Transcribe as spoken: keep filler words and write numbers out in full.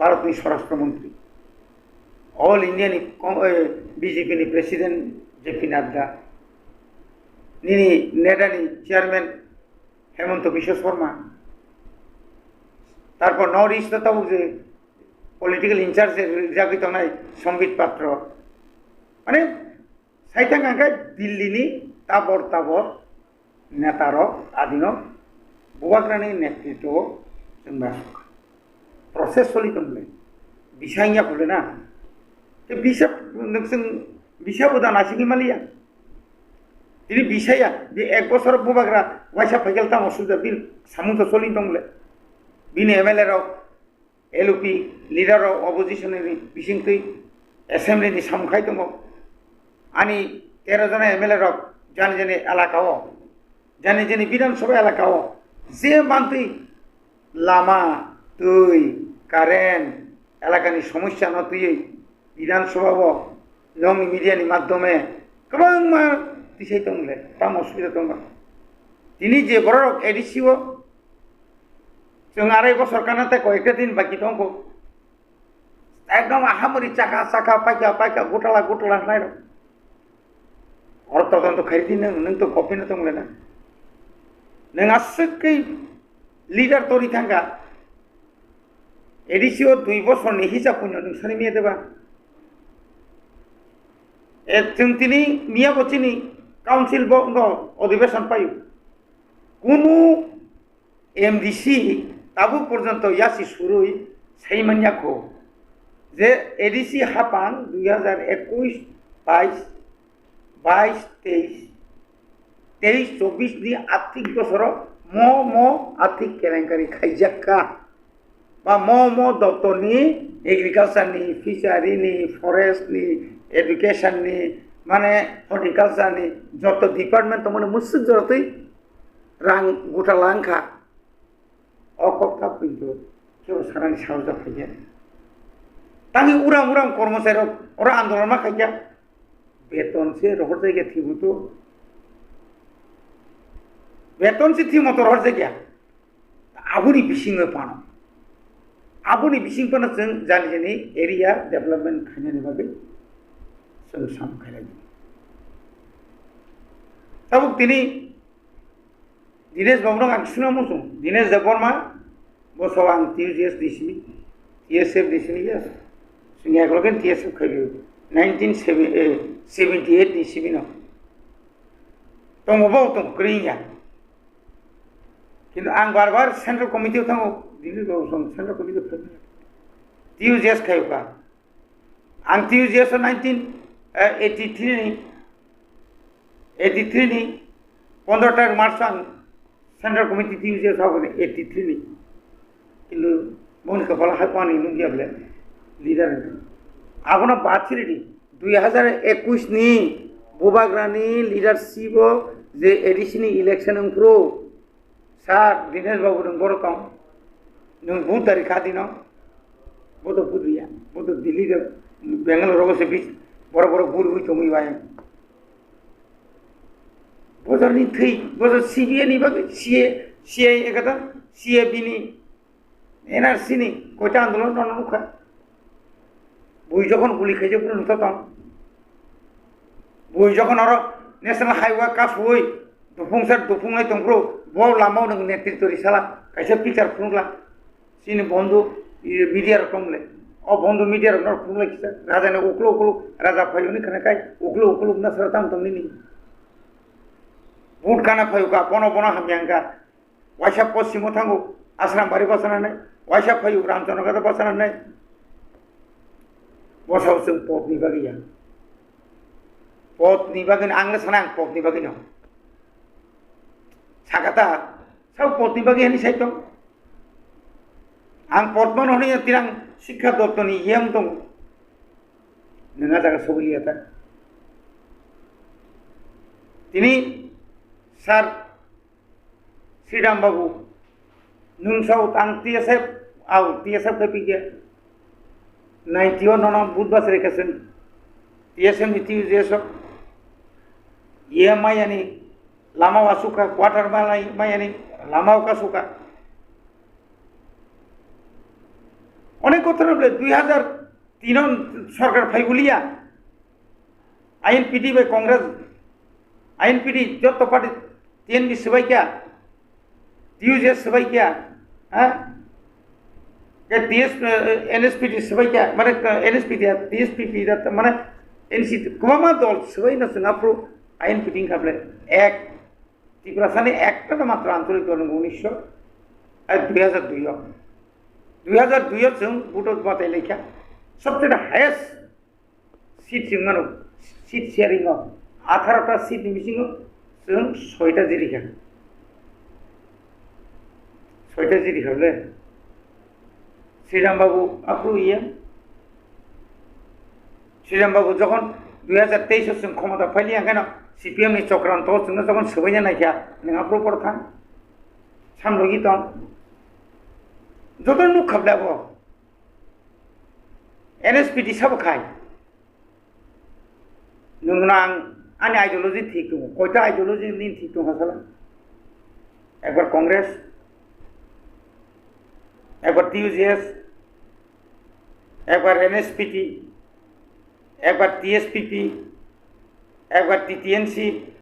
Bharatni Swarashtra Mantri, All India ni ko-, eh, B J P ni President J P Nadda, nini NEDA ni Chairman Hemanta Biswa Sarma, tarpor North East o tabuk je political in charge jagwi tongnai Sambit Patra, mane saithang hwnkhe Delhi ni tabor tabor netarok adino Bubagrani netritwo chwng bai asuk kha. Process soli tong le. Bisa wngya phule na. Te bisa nwng chwng bisa bo da naisingwi maliya. Tini bisa ya, bi ek bosor Bubagra waisa phaikal tamo sujak bil samung to soli tong le. Bini M L A rok L O P leader rok opposition ni bisingtwi assembly ni samung khai tongo. Ani tero jona M L A rok jani jani elaka o, jani jani Bidhan Sabha elaka o je mantwi lama, twi, current, elakani somosya no twiwi Bidhan Sabha o nokni media ni madhyome kwbangma tisai tong le, tamo osubida tong ba. Tini je borok A D C o Chwng arai bosor kana tei koyekta din baki tongkho. Ekdom ahamori chakha chakha paikha paikha gutala gutala hwnai rok. Oro todonto khaidi nwng, nwng to kopino tong lena. Nwng aswk khe leader tori thangkha. A D C o dui bosor ni hisab puno nwng sani miya deba. E chwng tini miya bo chini council bo no adhibeshon paio. Kunu M D C tabuk porjonto yasi surui sai manya kho je A D C hapang dui hajar ekush, bais, bais, teis, teis, chobbish ni arthik bosoro mo mo arthik kelenkari khaijak kha. Ba mo mo doptor ni, agriculture ni, fishery ni, forest ni, education ni, mane horticulture ni joto department tongmani musuk jorotwi rang gutala wngkha. O kok ta pinto kebo sanani saojak khaikhe. Tangwi urang urang kormochari rok oro andolon ma khaikha. Beton se rohorjakya thibuto. Beton se thimo to rohorjakya. Aboni bisingo phano. Aboni bising phano chwng jani jani area development khainani bagwi chwng sam khainai. Tabuk tini Dinesh Babu no ang suna muchung. Dinesh Debbarma, bo so ang T U G S D C, T S F D C ni ya. Sini ekologen T S F khai bi. Nineteen seventy-eight D C B no. Tong bo tong kring ya. Kintu ang bar bar Central Committee o thango, Dinesh Babu song Central Committee o thango. T U G S khai ka. Ang T U G S o nineteen eighty-three ni, eighty-three ni pondro tarik March ang Central Committee T U G S o eighty-three ni. Kintu boni kapala hai pani nungya ble leader. Abono bathiri di dui hajar ekush ni Bubagrani leadership o je A D C ni election wngphuru, Sir, Dinesh Babu nwng boro tong, nwng vote dari kha dino, bodo vote riya, bodo Delhi de, Bangalore rogo se bis, boro boro vote hui tongwi bai. Bojor ni thwi, bojor C B I ni bagwi, C A, C I A ekata, C A B ni, N R C ni, koita andolon no nukha. Bui jokhon guli khaijak phuru nukha tong. Bui jokhon oro National Highway kasui, dupung sar dupung lai tong phuru, bo lama o nwng netritwo risala, kaisa picture phunukla. Chini bondhu, media rok tong le. O bondhu media rok no phunukla kisa, raja ni uklo uklo, raja phaiyuni khana kai, uklo uklo na sara tam tong nini. Vote kana phayuka, bono bono hamya wngkha. Waisa poschimo thango, Asrambari bwsana nai, waisa phaio Ramchandra Gada bwsana nai. Bwsao chwng potni bagwi ya. Potni bagwi no, ang le sana ang potni bagwi no. Sakata, sao potni bagwi hani sai tong. Ang potmano hwnwi tirang sikha doptoni yeng tongo. Nwnga jaga sogwi ya ta. Tini sir Sridham Babu, nwng sao tang T S F, au T S F khe pigya. Ninety one nono budbas rekha chwng T S F ni T U G S o. Ye mayani lama wasukha, quarter mayani lama o kasukha. Onek Kotor bole dui hazar tin o sorkar phaibulia, I N P T bai Congress, I N P T joto party, T N P swbai kya, T U J S swbai kya, ha? Ke T S, eh, N S P T swbai kya, mane, eh, N S P T ya, T S P P da, mane, N C T, kwbangma dol swbai no chwng aphuru I N P T wngkha bole ek, Tiprasani ekta no matro ancholik dol wngkha unisho, eh, dui hazar dui o. Dui hazar dui o chwng vote o batai laikha. Sobcheno highest seat chwng mano, seat sharing o. Atharo ta seat ni bisingo chwng soita jirikha. Soita jirikha bole. Sriram Babu aphuru iye. Sriram Babu jokhon dui hazar teis o chwng khomota phailiya, hwnkhe no C P M ni chokranto o chwngno jokhon swbaina naikha, nwng aphuru por thang. Samlogi tong. Joto nukha bole abo. N S P T sabo khai. Nwng no ang ani ideology thik tongo. Koita ideology nini thik tongo sala? Ekbar Congress, ekbar T U J S, ekbar N S P T, ekbar T S P P, ekbar T T N C,